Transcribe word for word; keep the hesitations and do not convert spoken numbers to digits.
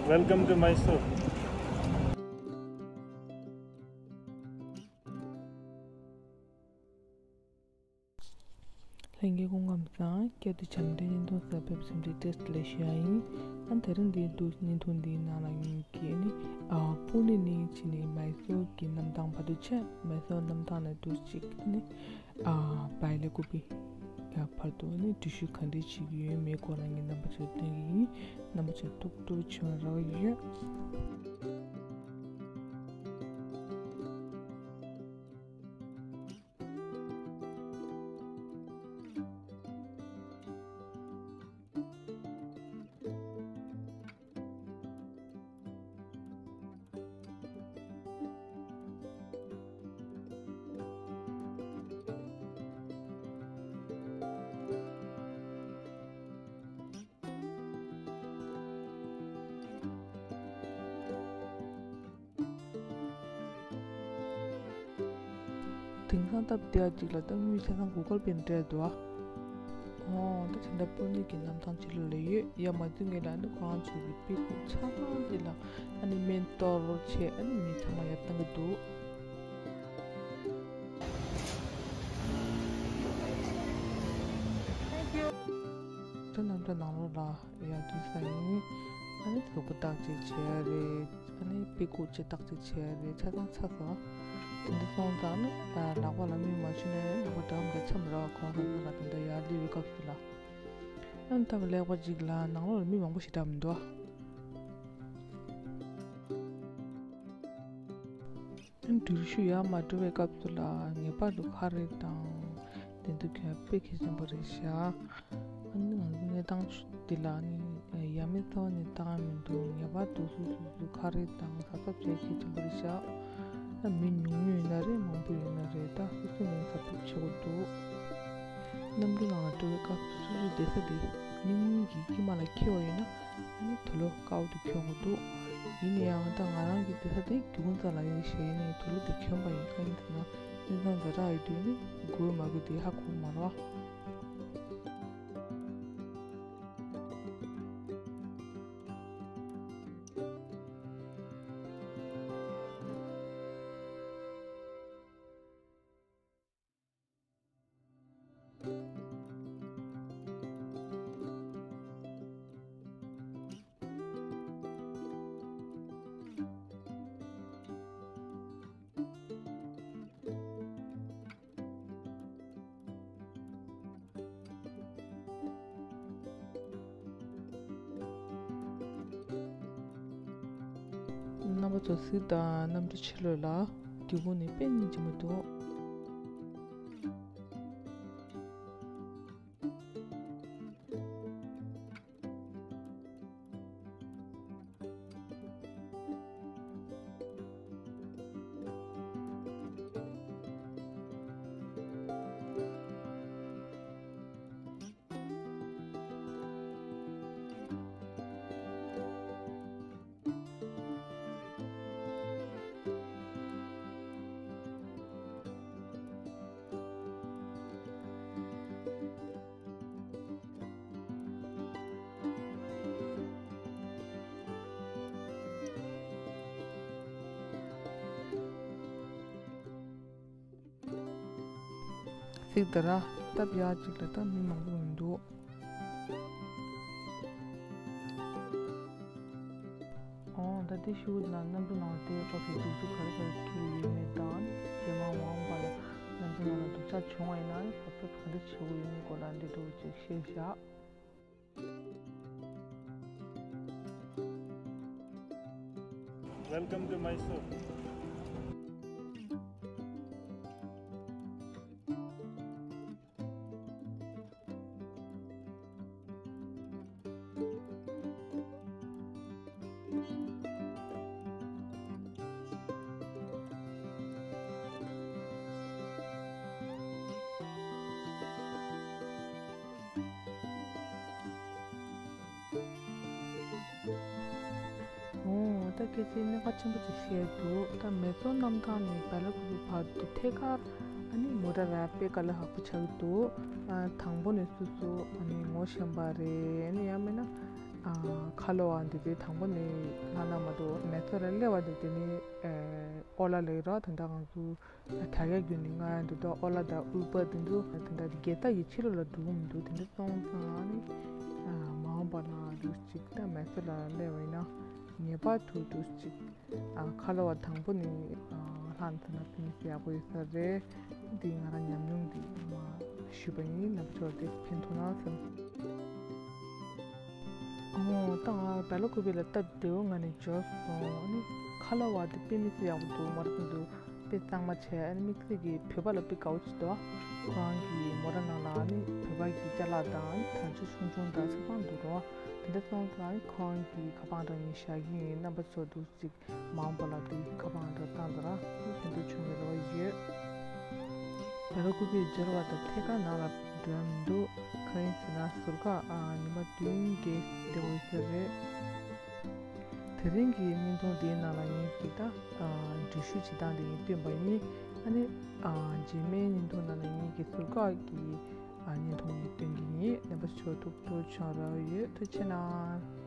Welcome to Mysore. ལྷན་རྒྱས་སྐུ་ཁམས་བཟང་། སྐྱབས་འདི་བྱམས་ལྡན་བརྙན་ཐུང་གསར་པའི་སེམས་ཁྲལ་ཏེས་ལེ་ཤ་ཡིན། ཨ་ད་རིང་འདི་འདུག་བརྙན་ཐུང་འདིའི་ནང་ལ་ངེད་ཀྱིས་ནི་ཨ་པུ་ནེ་ནས་ཕྱིན་ནས་མའི་སོར་གྱི་གནམ་ཐང་བར་དུ་ཆས། མའི་སོར་གནམ་ཐང་ནས་འདུག་ཅིག་ནི་ཨ་བའི་ལེ་ཀུ་པི་ཡ་བར་དུ་ནི་འགྲུལ་བཞུད་ག་འདྲས་བྱེད་ཀྱི་ཡོད་མེད་སྐོར་ལ་ངས་རྣམ་པ་ཚོར་སྟོན་གྱི་ཡིན། རྣམ་པ་ཚོས་ཏོག་ཏོག་བྱུང་རོགས་ཡོད། དེང་སང་སྟབས་བདེ་བ་ཅིག་ལ་ད་དངུལ་ཆ་ཚང་གུ་གལ་པེ་ནས་སྤྲད་འདུག་ཨ། ཨོ་ད་དེ་འདྲ་པུ་ནེ་གི་གནམ་ཐང་ཕྱི་ལོགས་ལ་ཡོད། ཡ་མ་བདུན་ངེད་ལ་ནི་ཁོ་རང་ཚོའི་གི་པི་ཀོ་ཆ་ཚང་དེ་ལ་ཨ་ནི་སྨན་གཏོར་བྱས། ཨ་ནི་མི་ཚང་མ་ཡར་བཏང་གི་འདུག་ད་གནམ་གྲུ་ནང་ལོགས་ལ་ཡར་འཛུལ་ས་ཡིན། ཨ་ནི་གཟུགས་པོ་བརྟག་དཔྱད་བྱས་རེད། ཨ་ནི་པི་ཀོ་ཅིག་བརྟག་དཔྱད་བྱས་རེད། ཆ་ཚང་ཚར་སོང་། དེ་འདྲ་སོང་ཙང་ནི་ལག་པ་ལ་མི་མ་བྱུང་ན་ལག་པ་འདྲ་མི་འདྲ་འཆམ་ར་བ་གང་ཟག་ལ་དེ་འདྲ་ཡར་སླེབས་པའི་སྐབས་སུ་ལ། ཨ་ནི་ད་ལེགས་པ་ཅིག་ལ་ནང་ལོགས་ལ་མི་མང་པོ་ཞེ་དྲག་མི་འདུག་ཨ། འགྲུལ་བཞུད་ཡར་མ་འགྲོ་བའི་སྐབས་སུ་ལ་ངེས་པར་དུ་ཁ་རས་དང་དེ་ཚོ་གྱོན་ཡ་དཔེ་གལ་ཆེན་པོ་རེད་ཤག་ཨ་ནི་ང་ཚོ་གནས་སྟངས་འདི་ལ་ནི་ཡ་མེད་ཚ་བ་ནི་བཏང་ཡ་མི་འདུག་ངེས་པར་དུ་སོ་སོ་སོ་ཁ་རས་དང་གཟབ་གཟབ་བྱེད་གལ་ཆེན་པོ་རེད་ཤག་ད་མི་ཉུང་ཉུང་ཡིན་ན་རེད། མང་པོ་ཡིན་ན་རེད། ད་སོ་སོ་ནས་གཟབ་གཟབ་བྱེད་དགོས་འདུག་གནམ་གྲུ་ནང་ལ་འགྲོ་བའི་སྐབས་སུ་སོ་སོའི་བསྡད་ས་དེ་མི་གཉིས་ཀྱི་དཀྱིལ་མ་ལ་འཁེལ་བ་ཡིན་ན། ཨ་ནི་དུག་ལོག་དཀར་པོ་དེ་གྱོན་དགོས་འདུག་ཡིན་ན་ཡང་ད་ང་རང་གི་བསྡད་ས་དེ་སྒེའུ་ཁུང་རྩ་ལ་ཡིན་ཞེས་ནས་དུག་ལོག་དེ་གྱོན་པ་ཡིན། ཁ་ཉིན་དེ་ན་ཨིན་ཚང་ཛ་དྲག་ཡོད་དུས་ནི་དགོས་མ་དགོས་དེ་ཧ་གོ་མ་རེད་བ། རྣམ་པ་ཚོ་གཟིགས་དང་། གནམ་གྲུ་ཕྱི་ལོགས་ལ་སྒེའུ་ཁུང་ནི་དཔེ་སྙིང་རྗེ་མོ་འདུག་གཟིགས་དང་ར། སྟབས་ཡག་ཅིག་ལ་ད་མི་མང་པོ་མི་འདུག་ཨོ་ད་དེ་ཤུགས་ན་གནམ་གྲུ་ནང་ལ་བསྡད་པའི་སྐབས་སུ་གདུག་རྩུབ་ག་རེ་ག་རེ་ཐེབས་ཡོད་མེད་དང་། རྗེས་མ་འོང་བ་ལ་གནམ་གྲུ་ནང་ལ་སྡུག་ཅག་བྱུང་བ་ཡིན་ན་གཟབ་གཟབ་ག་འདྲ་བྱེད་དགོས་ཡོད་མེད་སྐོར་ལ་འདི་འདྲ་ཅིག་བཤད་བཞག Welcome to Mysore. ཨོ་ད་སྐད་ཆའི་གནད་འགག་ཆེན་པོ་ཅིག་བཤད་འདུག་ད་མེ་ཏོག་གནམ་ཐང་ནས་བལ་ལ་ཀུ་པི་བར་དུ་ཐད་ཀར་ཨ་ནི་མོ་ཊ་ར་དཔེ་དཀའ་ལས་ཁག་པོ་ཆགས་ཀྱི་འདུག་ཨ་དང་པོ་ནས་སུ་སུ་ཨ་ནི་ངོ་ཤེས་པ་རེད། ཨ་ནི་ཡང་མིན་ན་ ཨ། ཁ་ལོ་བ་འདི་དེ་དང་པོ་ནས་ལྷག་ན་མ་གཏོགས་མེ་ཚོ་ལ་སླེབས་པ་དེ་དེ་ནས་ཨོ་ལ་ལེགས་ར། དེ་འདྲ་ང་ཚོ་དྲ་རྒྱ་བརྒྱུད་ནས་ང་ཡང་འདི་དག་ཨོ་ལ་དང་ཨུ་པར་དེ་ཚོ་དེ་འདྲ་རྒྱལ་རྟགས་ཀྱི་ཕྱི་ལོགས་ལ་འགྲོ་གི་མི་འདུག་དེ་འདྲ་སོང་ཙང་ནི་ཨ། མ་འོངས་པ་ལ་འདུག་ཅིག་ད་མེ་ཚོ་ལ་སླེབས་པ་ཡིན་ན་ངེས་པར་དུ་འདུག་ཅིག་ཨ། ཁ་ལོ་བ་དང་པོ་ནས་ཨ། ལྷག་ན་ཐ་ན་ཕན་ཡག་པོ་ཡོད་ས་རེད། འདི་ང་རང་ཉམས་མྱོང་འདི་མ་ཞུས་པ་ཡིན། རྣམ་པ་ཚོར་དེ་ཕན་ཐོགས་ན་བསམ། ཨོ་ད་ང་བེ་ལ་ཀུ་པེ་ལ་སྟབས་བདེ་བོ་ང་ནས་འབྱོར་སོང་། ཨ་ནི་ཁ་ལོ་བ་དེ་དཔེ་མི་སྲིད་ཡག་པོ་འདུག་མ་རེད་འདུག་དཔེ་གཙང་མ་བྱས། ཨ་ནི་དམིགས་བསལ་གྱི་བོད་པ་ལ་དཔེ་དགའ་བོ་ཅིག་འདུག་ཁོ་རང་གི་མོ་ཊ་ནང་ལ་ཨ་ནི་བོད་པ་གི་ཅ་ལག་དང་ཨ་ནི་དར་ཆ་ཆུང་ཆུང་དང་ཆ་ཚང་འདུག་རོ། དེ་འདྲ་སོང་ཙང་ཨ་ནི་ཁོ་རང་གི་ཁ་པར་འདྲ་ངས་བཞག་གི་ཡིན། རྣམ་པ་ཚོ་འདུག་ཅིག་མ་འོངས་པ་ལ་དེ་ཁ་པར་འདྲ་བཏང་དང་ར་ཕན་ཐོགས་བྱུང་བའི་རེ་བ་ཡོད། བེ་ལ་ཀུ་པེ་འབྱོར་བ་དང་ཐད་ཀར་ནང་ལ་འགྲོ་ཡ་མི་འདུག་གང་ཡིན་ཟེར་ན་ཟུར་བཀག་ཨ། ཉི་མ་བདུན་བརྒྱད་བསྡད་དགོས་ས་རེད། དེ་རིང་གི་བརྙན་ཐུང་འདིའི་ནང་ལ་ངས་ཀྱི་ད་ཨ། འགྲུལ་བཞུད་བྱེད་སྟངས་དེ་ངས་སྟོན་པ་ཡིན། ཨ་ནི་ཨ། རྗེས་མའི་བརྙན་ཐུང་ནང་ལ་ངས་ཀྱི་ཟུར་བཀག་གི་ཨ། བརྙན་ཐུང་ངས་སྟོན་གྱི་ཡིན། རྣམ་པ་ཚོ་ཐུགས་ཐུགས་ཆུང་ར་ཡོད། ཐུགས་རྗེ་གནང་།